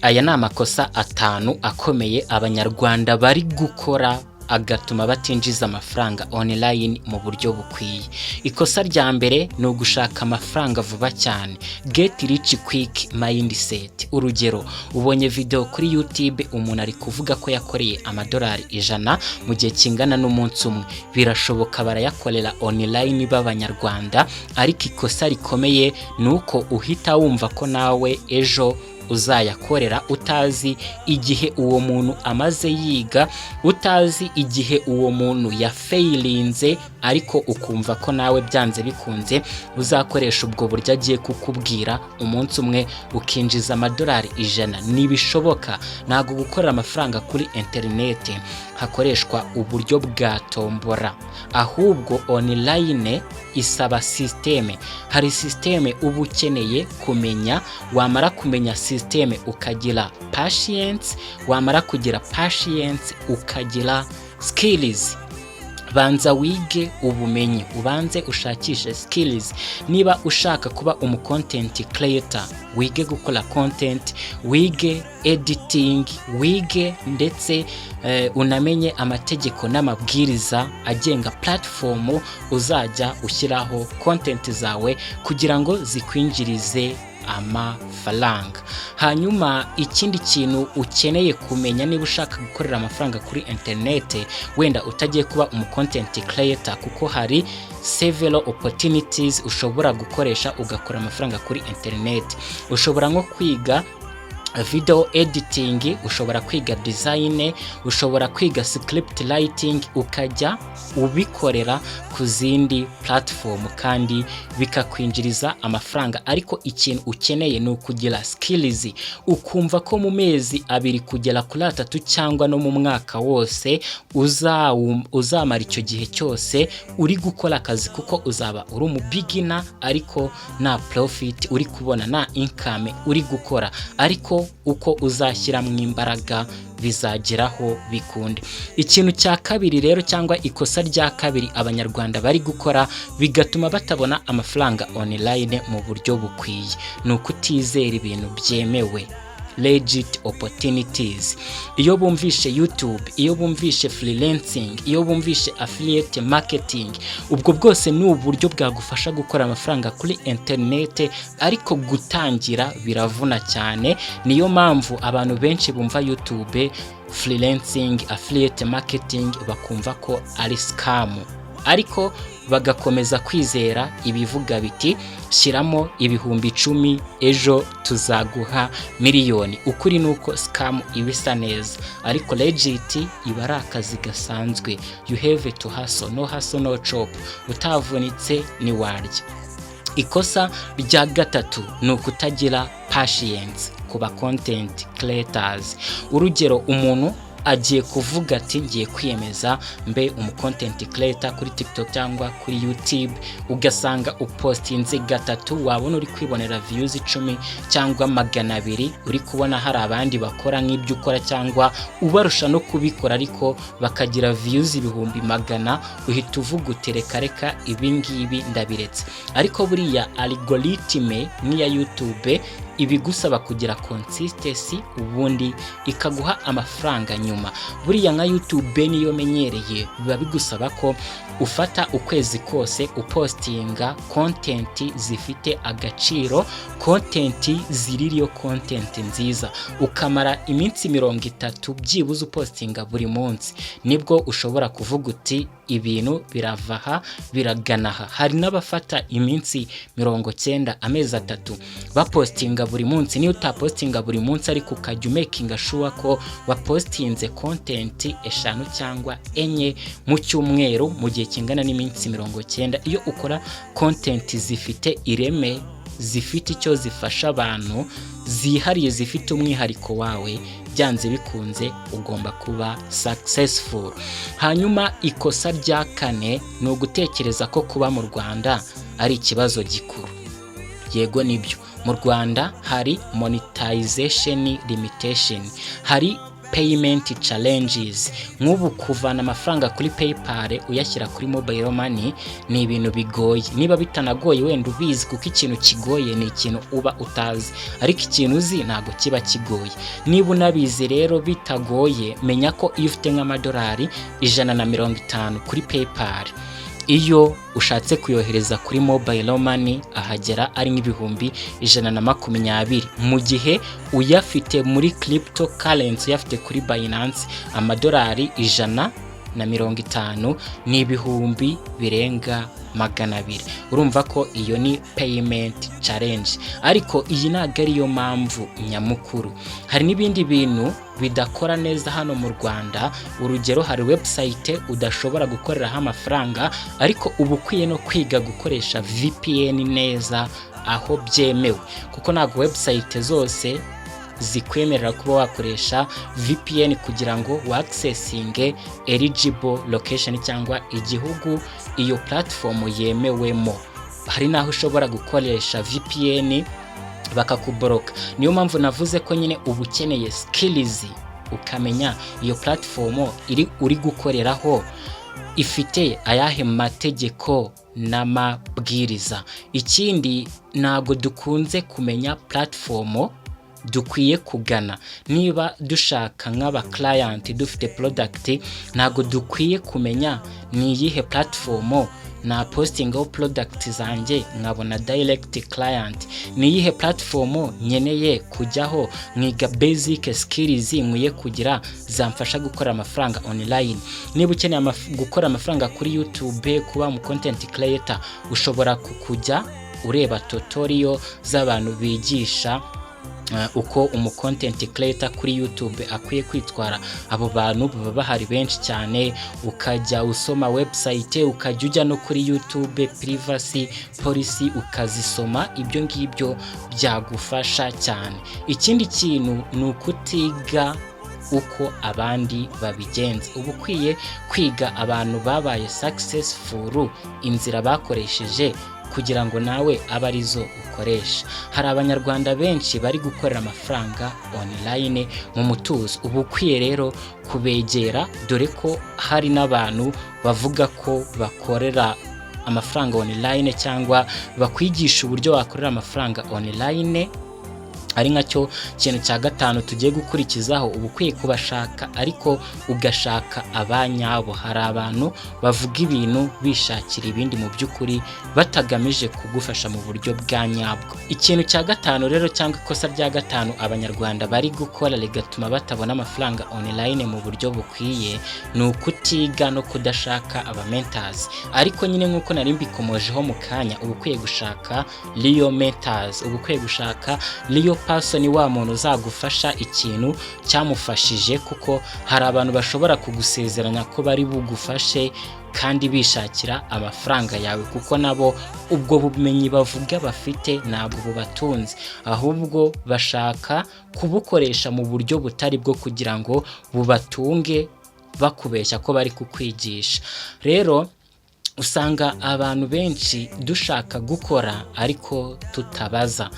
Aya ni amakosa atanu akomeye Abanyarwanda bari gukora agatuma batinjiza amafaranga online mu buryo bukwiye. Ikosa rya mbere ni ugushaka amafaranga vuba cyane, get rich quick mindset. Urugero, ubonye video kuri YouTube, umuntu ari kuvuga ko yakoreye amadolari 100 mu gihe kingana n'umunsi umwe. Birashoboka, barayakorera online b'Abanyarwanda, ariko ikosa rikomeye ni uko uhita wumva ko nawe ejo uzayakorera, utazi igihe uwo muntu amaze yiga, utazi igihe uwo muntu yafailinze, ariko ukumva ko nawe byanze bikunze uzakoresha ubwo buryo agiye kukubwira, umunsi umwe ukinjiza amadolari 100. Ntibishoboka. Ntabwo gukorera amafaranga kuri interineti hakoreshwa uburyo bwa tombora, ahubwo online isaba système. Hari système uba ukeneye kumenya, wamara kumenya système ukagira patience, wamara kugira patience ukagira skills. Banza wige ubumenyi, ubanze ushakishe skills. Niba ushaka kuba umu content creator, wige gukora content, wige editing, wige ndetse unamenye amategeko n'amabwiriza agenga platform uzajya ushyiraho content zawe kugira ngo zikwinjirize amafaranga. Hanyuma ikindi kintu ukeneye kumenya niba ushaka gukorera amafaranga kuri interineti, wenda utagiye kuba umu content creator, kuko hari several opportunities ushobora gukoresha ugakora amafaranga kuri interineti: ushobora nko kwiga video editing, ushobora kwiga design, ushobora kwiga script writing, ukajya ubikorera ku zindi platform kandi bikakwinjiriza amafaranga. Ariko ikintu ukeneye ni ukugira skills, ukumva ko mu mezi 2 kugera kuri 3 cyangwa no mu mwaka wose uzamara icyo gihe cyose uri gukora akazi, kuko uzaba uri umu beginner ariko nta profit uri kubona, nta income uri gukora, ariko uko uzashyiramo imbaraga bizageraho bikunde. Ikintu cya kabiri rero, cyangwa ikosa rya kabiri Abanyarwanda bari gukora bigatuma batabona amafaranga online mu buryo bukwiye, ni ukutizera ibintu byemewe, legit opportunities. Iyo bumvishe YouTube, iyo bumvishe freelancing, iyo bumvishe affiliate marketing, ubwo bwose ni uburyo bwagufasha gukora amafaranga kuri internet, ariko gutangira biravuna cyane. Niyo mpamvu abantu benshi bumva YouTube, freelancing, affiliate marketing bakumva ko ari scam, ariko bagakomeza kwizera ibivuga biti: "Shyiramo 10,000, ejo tuzaguha miliyoni." Ukuri ni uko scam iba isa neza, ariko legit iba ari akazi gasanzwe. You have to hustle, no hustle no chop, utavunitse ntiwarya. Ikosa rya gatatu ni ukutagira patience ku ba content creators. Urugero, umuntu agiye kuvuga ati: "Ngiye kwiyemeza mbe umu content creator kuri TikTok cyangwa kuri YouTube." Ugasanga upostinze gatatu, wabona uri kwibonera views 10 cyangwa 200, uri kubona hari abandi bakora nk'ibyo ukora cyangwa ubarusha no kubikora ariko bakagira views 100,000, uhita uvuga uti: "Reka reka, ibi ngibi ndabiretse." Ariko buriya algorithm nk'iya YouTube ibigusaba kugira consistency, ubundi ikaguha amafaranga nyuma. Buriya nka YouTube niyo menyereye, biba bigusaba ko ufata ukwezi kose upostinga content zifite agaciro, content ziririyo, content nziza, ukamara iminsi 30 byibuze upostinga buri munsi, nibwo ushobora kuvuga uti: "Ibintu birava aha biragana aha." Hari n'abafata iminsi 90, amezi 3, bapostinga buri munsi. Niyo utapostinga buri munsi, ariko ukajya umakinga sure ko wapostinze content eshanu cyangwa enye mu cyumweru mu gihe kingana n'iminsi 90, iyo ukora content zifite ireme, zifite icyo zifasha abantu, zihariye, zifite umwihariko wawe, byanze bikunze ugomba kuba successful. Hanyuma ikosa rya kane ni ugutekereza ko kuba mu Rwanda ari ikibazo gikuru. Yego nibyo, mu Rwanda hari monetization limitation, hari Payment challenges, nk'ubu kuvana amafaranga kuri PayPal uyashyira kuri mobile money ni ibintu bigoye. Niba bitanagoye wenda ubizi, kuko ikintu kigoye ni ikintu uba utazi, ariko ikintu uzi ntabwo kiba kigoye. Niba unabizi rero bitagoye, menya ko iyo ufite nk'amadolari 150 kuri PayPal, iyo ushatse kuyohereza kuri mobile money ahagera ari nk'120,000, mu gihe uyafite muri cryptocurrency, uyafite kuri Binance, amadolari 150 ni ibihumbi birenga 200. Urumva ko iyo ni payment challenge, ariko iyi ntabwo ariyo mpamvu nyamukuru. Hari n'ibindi bintu bidakora neza hano mu Rwanda. Urugero, hari website udashobora gukoreraho amafaranga, ariko uba ukwiye no kwiga gukoresha VPN neza aho byemewe, kuko ntabwo website zose zikwemerera kuba wakoresha VPN kugira ngo waccessinge eligible location cyangwa igihugu iyo platform yemewemo. Hari n'aho ushobora gukoresha VPN bakakublocka. Niyo mpamvu navuze ko nyine uba ukeneye skills, ukamenya iyo platform iri uri gukoreraho ifite ayahe mategeko n'amabwiriza. Ikindi, ntabwo dukunze kumenya platform dukwiye kugana niba dushaka nk'aba client, dufite product. Ntabwo dukwiye kumenya ni iyihe platform na postingaho product zanjye nkabona direct client, ni iyihe platform nkeneye kujyaho nkiga basic skills nkwiye kugira zamfasha gukora amafaranga online. Niba ukeneye gukora amafaranga kuri YouTube, kuba mu content creator, ushobora kujya ureba tutorial z'abantu bigisha uko umu content creator kuri YouTube akwiye kwitwara. Abo bantu baba bahari benshi cyane. Ukajya usoma website, ukajya ujya no kuri YouTube privacy policy ukazisoma. Ibyo ngibyo byagufasha cyane. Ikindi kintu ni ukutiga uko abandi babigenza. Uba ukwiye kwiga abantu babaye successful, inzira bakoresheje kugira ngo nawe abe arizo ukoresha. Hari Abanyarwanda benshi bari gukorera amafaranga online mu mutuzo. Uba ukwiye rero kubegera, dore ko hari n'abantu bavuga ko bakorera amafaranga online cyangwa bakwigisha uburyo wakorera amafaranga online, ari nacyo kintu cya gatanu tugiye gukurikizaho. Uba ukwiye kubashaka, ariko ugashaka abanyabo. Hari abantu bavuga ibintu bishakira ibindi, mu by'ukuri batagamije kugufasha mu buryo bwa nyabwo. Ikintu cya gatanu rero, cyangwa ikosa rya gatanu Abanyarwanda bari gukora rigatuma batabona amafaranga online mu buryo bukwiye, ni ukutiga no kudashaka aba mentors. Ariko nyine nk'uko nari mbikomojeho mu kanya, uba ukwiye gushaka real mentors, uba ukwiye gushaka real person, wa muntu uzagufasha ikintu cyamufashije, kuko hari abantu bashobora kugusezeranya ko bari bugufashe kandi bishakira amafaranga yawe, kuko nabo ubwo bumenyi bavuga bafite ntabwo bubatunze, ahubwo bashaka kubukoresha mu buryo butari bwo kugira ngo bubatunge, bakubeshya ko bari kukwigisha. Rero usanga abantu benshi dushaka gukora ariko tutabaza.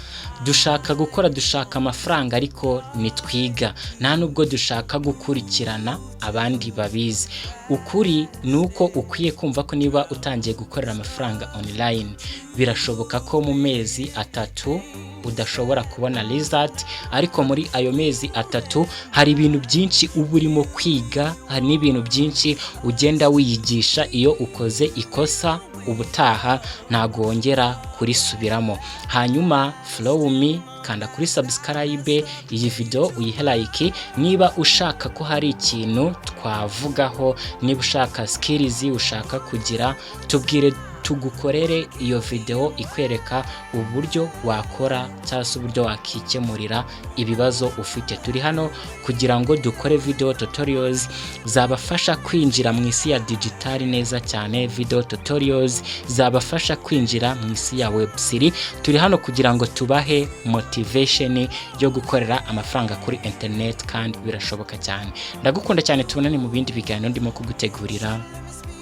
Dushaka gukora, dushaka amafaranga, ariko ntitwiga, nta nubwo dushaka gukurikirana abandi babizi. Ukuri ni uko ukwiye kumva ko niba utangiye gukorera amafaranga online, birashoboka ko mu mezi 3 udashobora kubona result, ariko muri ayo mezi 3 hari ibintu byinshi uba urimo kwiga, hari n'ibintu byinshi ugenda wiyigisha. Iyo ukoze ikosa, ubutaha ntabwo wongera kurisubiramo. Hanyuma follow me, kanda kuri subscribe, iyi video uyihe like. Niba ushaka ko hari ikintu twavugaho, niba ushaka skills ushaka kugira, tubwire tugukorere iyo video ikwereka uburyo wakora cyangwa se uburyo wakikemurira ibibazo ufite. Turi hano kugira ngo dukore video tutorials zabafasha kwinjira mu isi ya digital neza cyane, video tutorials zabafasha kwinjira mu isi ya web3. Turi hano kugira ngo tubahe motivation yo gukorera amafaranga kuri internet, kandi birashoboka cyane. Ndagukunda cyane, tubonane mu bindi biganiro ndimo kugutegurira.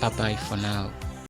Bye bye for now.